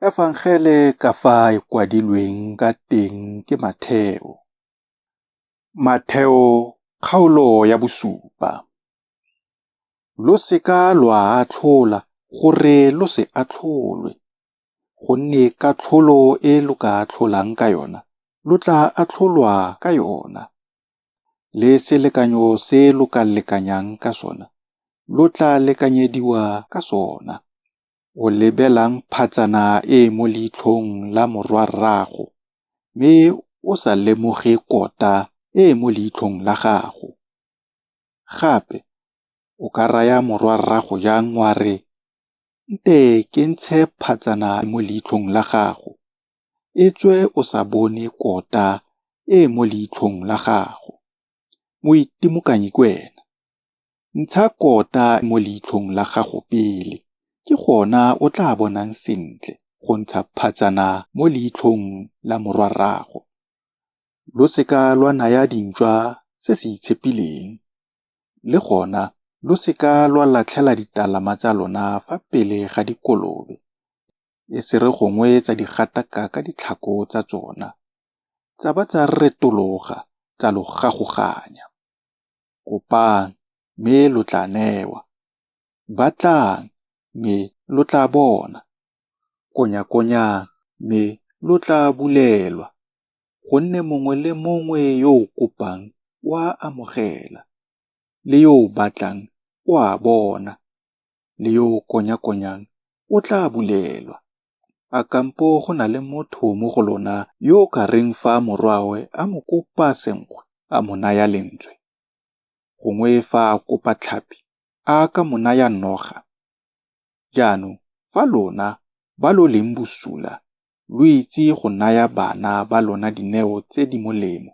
Efangele ka fa e kwadilweng ka teng ke Matheo. Matheo kgaolo ya bosupa. Lo se ka lwa atlhola gore lo se atlholwe, gonne katlholo e lo ka atlholang ka yona lo tla atlholwa ka yona, le selekanyo se lo ka lekanyang ka sona lo tla lekanyediwa ka sona. O lebelang phatsana e e mo leitlhong la morwa-rraago, mme o sa lemoge kota e e mo leitlhong la gago? Gape o ka raya morwa-rraago jang wa re, Nte ke ntshe phatsana mo leitlhong la gago, etswe o sa bone kota e e mo leitlhong la gago? Moitimokanyi ke wena! Ntsha kota mo leitlhong la gago pele, ke gona o tla bonang sentle go ntsha phatsana mo leitlhong la morwa-rraago. Lo se ka lwa naya dintšwa se se itshepileng, le gona lo se ka lwa latlhela ditalama tsa lona fa pele ga dikolobe, e se re gongwe tsa di gataka ka ditlhako tsa tsona, tsa ba tsa retologa tsa lo gagoganya. Kopang, mme lo tla newa, batlang, mme lo tla bona, konyakonyang, mme lo tla bulelwa. Gonne mongwe le mongwe yo o kopang o a amogela, le yo o batlang o a bona, le yo o konyakonyang o tla bulelwa. A kampo go na le motho mo go lona yo o ka reng fa morwawe a mo kopa senkgwe a mo naya lentswe? Gongwe fa a kopa tlhapi a ka mo naya noga? Jaanong fa lona ba lo leng bosula lo itse go naya bana ba lona dineo tse di molemo,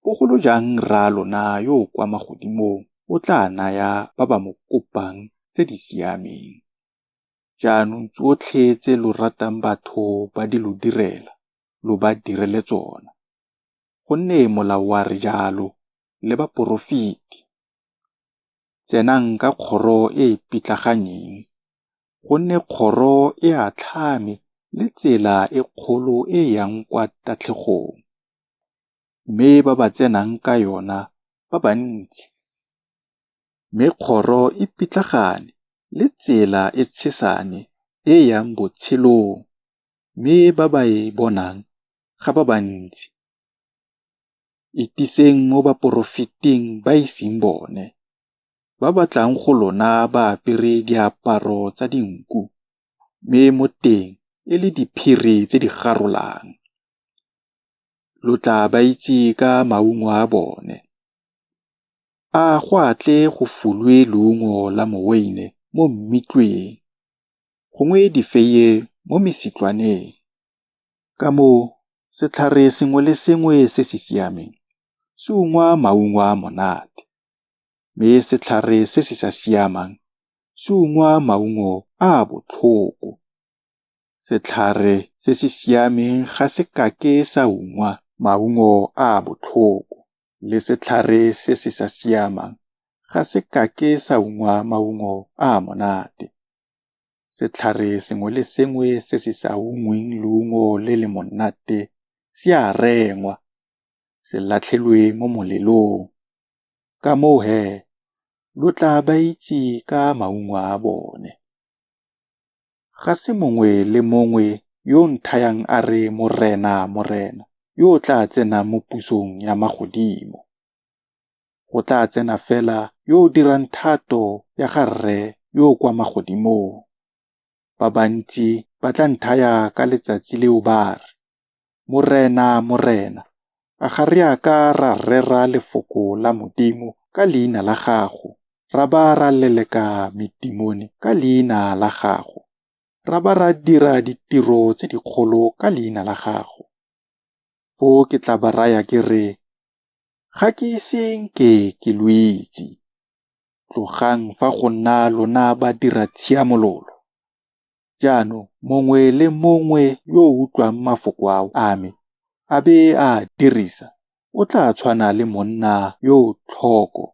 bogolo jang Rraalona yo o kwa magodimong o tla naya ba ba mo kopang tse di siameng. Jaanong tsotlhe tse lo ratang batho ba di lo direla, lo ba direle tsona, gonne molao wa re jalo le baporofeti. Tsenang ka kgoro e e pitlaganyeng, gonne kgoro e atlhame le tsela e kgolo e e yang kwa tatlhegong, mme ba ba tsenang ka yona ba bantsi. Mme kgoro e pitlagane le tsela e tshesane e e yang botshelong, mme ba ba e bonang ga ba bantsi. Itiseng mo baporofeting ba e seng bone, ba ba tlang go lona ba apere diaparo tsa dinku, mme mo teng e le diphiri tse di garolang. Lo tla ba itse ka maungo a bone. A go a tle go fulwe leungo la moweine mo mmitlweng, gongwe difeie mo mesitlwaneng? Ka moo setlhare sengwe le sengwe se se siameng se ungwa maungo a a monate, mme setlhare se se sa siamang se ungwa maungo a a botlhoko. Setlhare se se siameng ga se kake sa ungwa maungo a a botlhoko, le setlhare se se sa siamang ga se kake sa ungwa maungo a a monate. Setlhare sengwe le sengwe se se sa ungweng leungo le le monate se a rengwa, se latlhelwe mo molelong. Ka moo he, lo tla ba itse ka maungo a bone. Ga se mongwe le mongwe yo o nthayang a re Morena, Morena, yo o tla tsenang mo pusong ya magodimo. Go tla tsena fela yo o dirang thato ya ga Rre yo o kwa magodimong. Ba bantsi ba tla nthaya ka letsatsi leo ba re, Morena, Morena, a ga re a ka ra rera lefoko la Modimo ka leina la gago, ra ba ra leleka medemone ka leina la gago, ra ba ra dira ditiro tse dikgolo ka leina la gago? Foo ke tla ba raya ke re, Ga ke ise nke ke lo itse. Tlogang fa go nna lona badiratshiamololo. Jaanong mongwe le mongwe yo o utlwang mafoko a me a be a a dirisa o tla tshwana le monna yo o tlhoko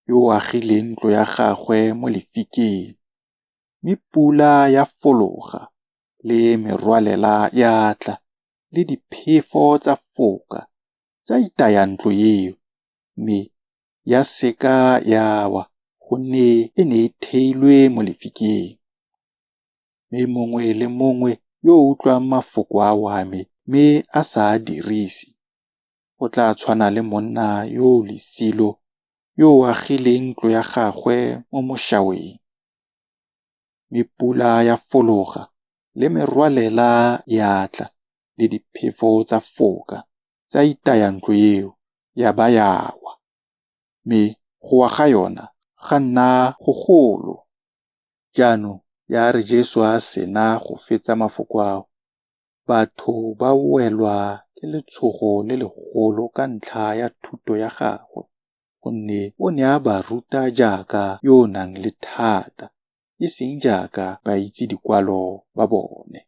yo o agileng ntlo ya gagwe mo lefikeng. Mme pula ya fologa. le merwalela ya tla, le diphefo tsa foka, tsa itaya ntlo eo, mme ya se ka ya wa, gonne e ne e theilwe mo lefikeng. Mme mongwe le mongwe yo o utlwang mafoko ao a me mme a sa a dirise, o tla tshwana le monna yo o lesilo yo o agileng ntlo ya gagwe mo mošaweng. Mme pula ya fologa, le merwalela ya tla, le diphefo tsa foka, tsa itaya ntlo eo, ya ba ya wa, mme go wa ga yona ga nna gogolo. Jaanong ya re Jesu a sena go fetsa mafoko ao, batho ba welwa ke letshogo le legolo ka ntlha ya thuto ya gagwe, gonne o ne a ba ruta jaaka yo o nang le thata, e seng jaaka baitse-dikwalo ba bone.